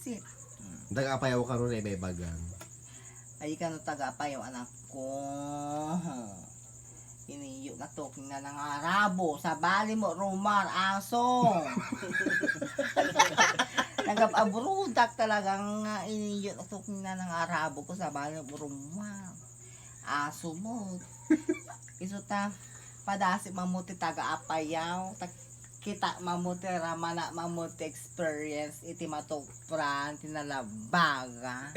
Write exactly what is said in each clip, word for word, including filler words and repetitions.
Tit. Hmm. Taga-Apayao ka ron, eh, may bagang. Ay, kano taga-Apayao, anak ko. Iniyo na to, kinanangarabo, sabali mo, rumar, aso. Nagab-abrudak talagang, ah, iniyo na to, kinanangarabo ko, sabali mo, rumar. Aso mo. Isu ta, padasi mamuti taga-Apayao, ta-, kita mamuti ramana mamuti experience iti matupran ti nalabaga.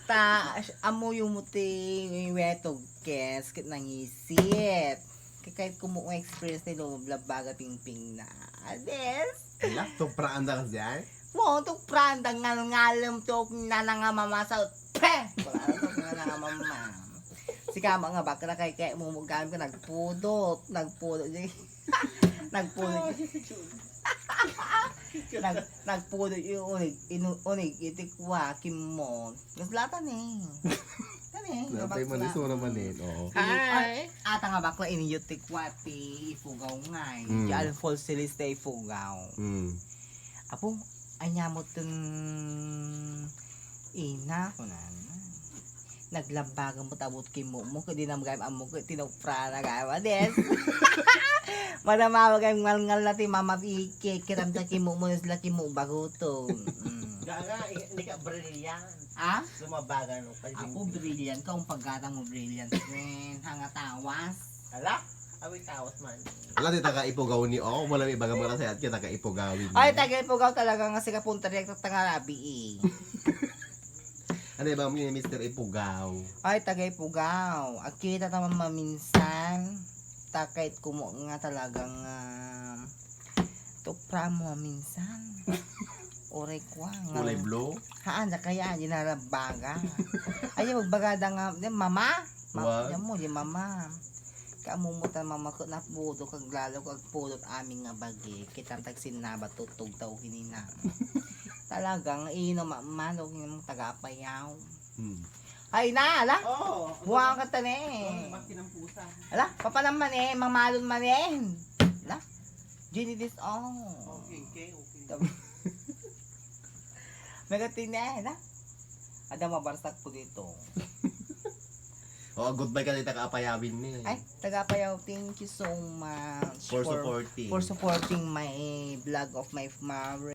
Ta, amuyo mo ti wetog kes ket nangisit. Kakait ko mo nga experience ni Lolo Blabaga Pingping na. Ades? Ala, tupraan da kasi ay? Mo, tupraan da ngal-ngalem to, nana nga mamasa. Pe! Wala na to, nana nga mama. Si kama nga bakla kay, kay mumugam ka, nagpudot, nagpudot. Nagpudot. Nag-, nagpudot yung unig, inu-, unig, iti kwa, kimmo. Naslatan eh. Tani, Natay man, isura man eh, oo. Hi. Ata nga bakla, iniyot ti kwa, ti ipugaw nga eh. Mm. Ti alfol silis ti ipugaw. Mm. Apo, anya mo tun ina, kunan. Naglabagan mo tabot kimmo mo, kadi na magayam ammo, kadi tinupra na gayam, ades. Madama magayam ngalngal na ti mama, ike, kiram ta kimmo mo, nasla kimmo bagutom. Mm. Gaga, i-, hindi ka brilliant. Ah? Lumabagan mo pa. Ako, brilliant ka, kung paggatang mo, brilliant, friend. Hanga tawas. Ala, awit tawas man. Wala ti taga-Ipugaw ni, oh, wala may baga mga sayat kaya taga-Ipugaw ni. Ay, taga-Ipugaw talaga nga siga punta direct at taga-Rabi eh. Ano ba ni Mister Ipugaw? Ay, taga-Ipugaw. Agkita ta man maminsan. Takait kumo nga talagang, ah, tupra mo minsan. Oray kwa nga. Kulay blue? Haan, da kaya, di narabaga. Ay, magbagada nga, di, mama? Ma-, Wag. Yan mo, di mama. Kaamumutan, mama, ko napudo, kag lalo ko agpudot amin nga bagi. Kita tagsinaba, tutog tao kinina. Talagang, ino, ma-, mano, ino, taga-Apayao. Hmm. Ay na, ala? Oo. Buwan ka ta ni. Oo, mas kinampusan. Ala, papanam man eh, mamalon man eh. Ala? Jenny this, oh. Okay, okay, okay. Tab-, Megatin eh, ala? Ada mabarsak po dito. Oh, goodbye ka dito, taga-Apayawin ni. Ay, taga-Apayao, thank you so much For supporting. For supporting my vlog of my mother.